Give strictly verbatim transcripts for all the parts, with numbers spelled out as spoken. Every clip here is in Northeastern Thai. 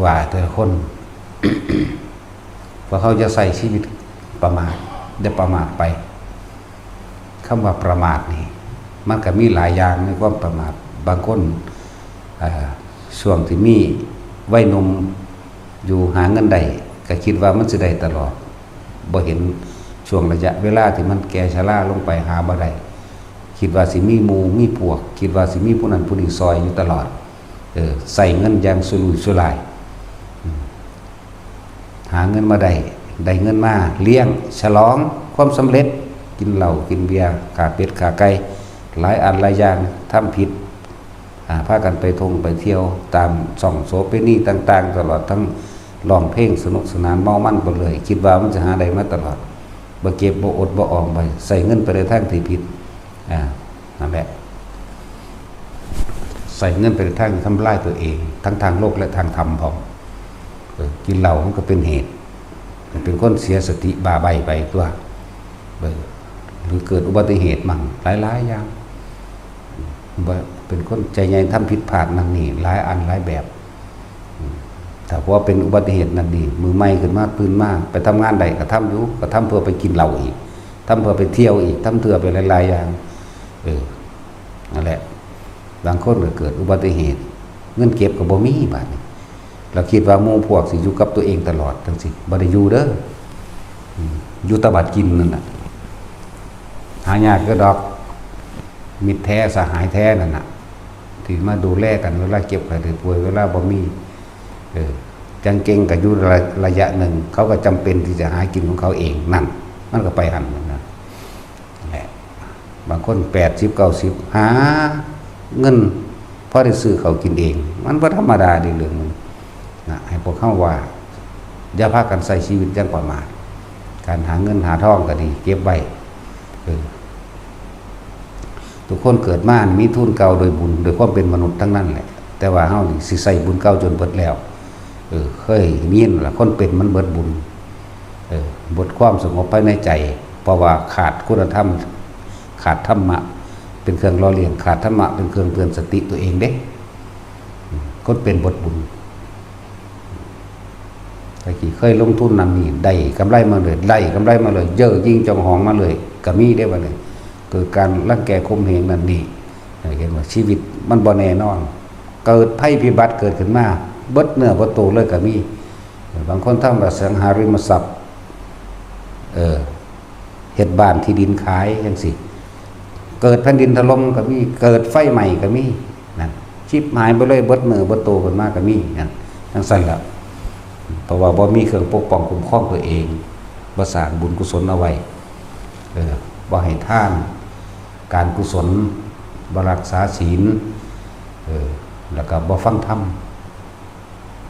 ว่าแต่ละคน ว่าเขาจะใช้ชีวิตประมาท ได้ประมาทไป คำว่าประมาทนี่ มันก็มีหลายอย่างในความประมาท บางคน อ่า ช่วงที่มีวัยหนุ่มอยู่หาเงินได้ ก็คิดว่ามันสิได้ตลอด บ่เห็นช่วงระยะเวลาที่มันแก่ชราลงไปหาบ่ได้ คิดว่าสิมีหมู่มีพวก คิดว่าสิมีผู้นั้นผู้นี้ซอยอยู่ตลอด เออ ใช้เงินอย่างสุรุ่ยสุร่าย อืม หาเงินมาได้ ได้เงินมาเลี้ยงฉลองความสำเร็จ กินเหล้ากินเบียร์ ฆ่าเป็ดฆ่าไก่ หลายอันหลายอย่าง ทำผิด อ่า พากันไปท่องไปเที่ยวตามช่องโสเภณีต่างๆ ตลอดทั้งร้องเพลงสนุกสนานเมามันไปเลย คิดว่ามันจะหาได้มาตลอด บ่เก็บบ่อดบ่ออมไป ใช้เงินไปในทางที่ผิด อ่า นั่นแหละ ใช้เงินไปในทางที่ทำลายตัวเอง ทั้งทางโลกและทางธรรมพร้อม เออ กินเหล้ามันก็เป็นเหตุ เป็นคนเสียสติบ้าใบ้ไปตัว เออ หรือเกิดอุบัติเหตุมั่ง หลายๆ อย่าง ว่าเป็นคนใจใหญ่ทำผิดพลาดนั่นนี่ หลายอันหลายแบบ อืม ถ้าว่าเป็นอุบัติเหตุนั่นนี่ มื้อใหม่ขึ้นมา ตื่นมา ไปทำงานได้ก็ทำอยู่ ก็ทำเพื่อไปกินเหล้าอีก ทำเพื่อไปเที่ยวอีก ทำเพื่อไปหลายๆ อย่าง เออ นั่นแหละ บางคนก็เกิดอุบัติเหตุ เงินเก็บก็บ่มีบาดนี้ เราคิดว่าหมู่พวกสิอยู่กับตัวเองตลอดจังซี่ บ่ได้อยู่เด้อ อืม อยู่แต่บัดกินนั่นน่ะ หายากก็ดอก มิตรแท้สหายแท้นั่นน่ะ ที่มาดูแลกันเวลาเจ็บไข้ได้ป่วย เวลาบ่มี เออ จังเก่งก็อยู่ระ ระยะหนึ่ง เขาก็จำเป็นที่จะหากินของเขาเองนั่น มันก็ไปหั่นนั่นน่ะ แหละ บางคนแปดสิบ เก้าสิบ หาเงินพอได้ซื้อข้าวกินเอง มันบ่ธรรมดาเด้เรื่องมันนะ ให้พวกเขาว่า อย่าพากันใช้ชีวิตอย่างประมาท การหาเงินหาทองก็ดี เก็บไว้ เออ ทุกคนเกิดมามีทุนเก่าโดยบุญ โดยความเป็นมนุษย์ทั้งนั้นแหละ แต่ว่าเฮานี่สิใช้บุญเก่าจนเบิดแล้ว เออ เคยยินล่ะ คนเป็นมันเบิดบุญ เออ เบิดความสงบภายในใจ เพราะว่าขาดคุณธรรม ขาดธรรมะเป็นเครื่องหล่อเลี้ยง ขาดธรรมะเป็นเครื่องเตือนสติตัวเองเด้ อืม คนเป็นเบิดบุญ ตะกี้เคยลงทุนนั่นนี่ ได้กำไรมาเลย ได้กำไรมาเลย เยอะยิ่งจองหองมาเลย ก็มีได้บัดนี้ เกิดการรังแกข่มเหงนั่นนี่ เห็นว่าชีวิตมันบ่แน่นอน เกิดภัยพิบัติเกิดขึ้นมา เบิดเนื้อเบิดตัวเลยก็มี บางคนทำอสังหาริมทรัพย์ เออ เฮ็ดบ้านที่ดินขายจังซี่ เกิดแผ่นดินถล่มก็มี เกิดไฟไหม้ก็มี นั่น ชิบหายไปเลย เบิดเนื้อเบิดตัวขึ้นมาก็มี นั่น จังซั่นล่ะ เพราะว่าบ่มีเครื่องปกป้องคุ้มครองตัวเอง บ่สร้างบุญกุศลเอาไว้ เออ บ่ให้ทาน การกุศล บ่รักษาศีล เออ แล้วก็บ่ฟังธรรม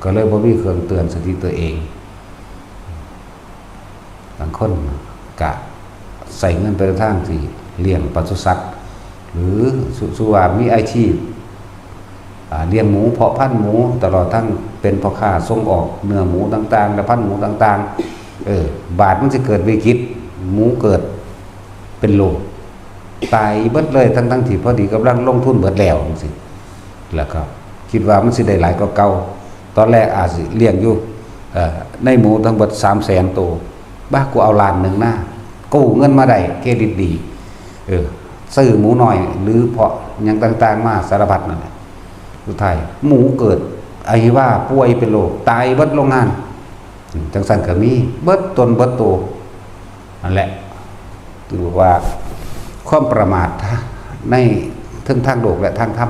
ก็เลยบ่มีเครื่องเตือนสติตัวเอง บางคนกะใช้เงินไปในทางที่เลี้ยงปศุสัตว์ หรือสุ สุว่ามีอาชีพ อ่า เลี้ยงหมู เพาะพันธุ์หมู ตลอดทั้งเป็นพ่อค้าส่งออกเนื้อหมูต่างๆ และพันธุ์หมูต่างๆ เออ บาดมันสิเกิดวิกฤต หมูเกิดเป็นโรค ตายเบิดเลย ทั้งๆ ที่พอดีกำลังลงทุนเบิดแล้วจังซี้ แล้วก็คิดว่ามันสิได้หลายกว่าเก่า ตอนแรกอาจสิเลี้ยงอยู่ เอ่อ ในหมูทั้งเบิดสามแสนตัว บ้า กูเอาล้านหนึ่งนะ กู้เงินมาได้ เครดิตดี เออ ซื้อหมูน้อย หรือเพาะหยังต่างๆ มาสารพัดนั่นแหละ สุดท้ายหมูเกิดอหิวา ป่วยเป็นโรค ตายเบิดโรงงาน อืม จังซั่นก็มี เบิดตนเบิดตัว นั่นแหละ ถือว่าความประมาทในเทิงทางโลกและทางธรรม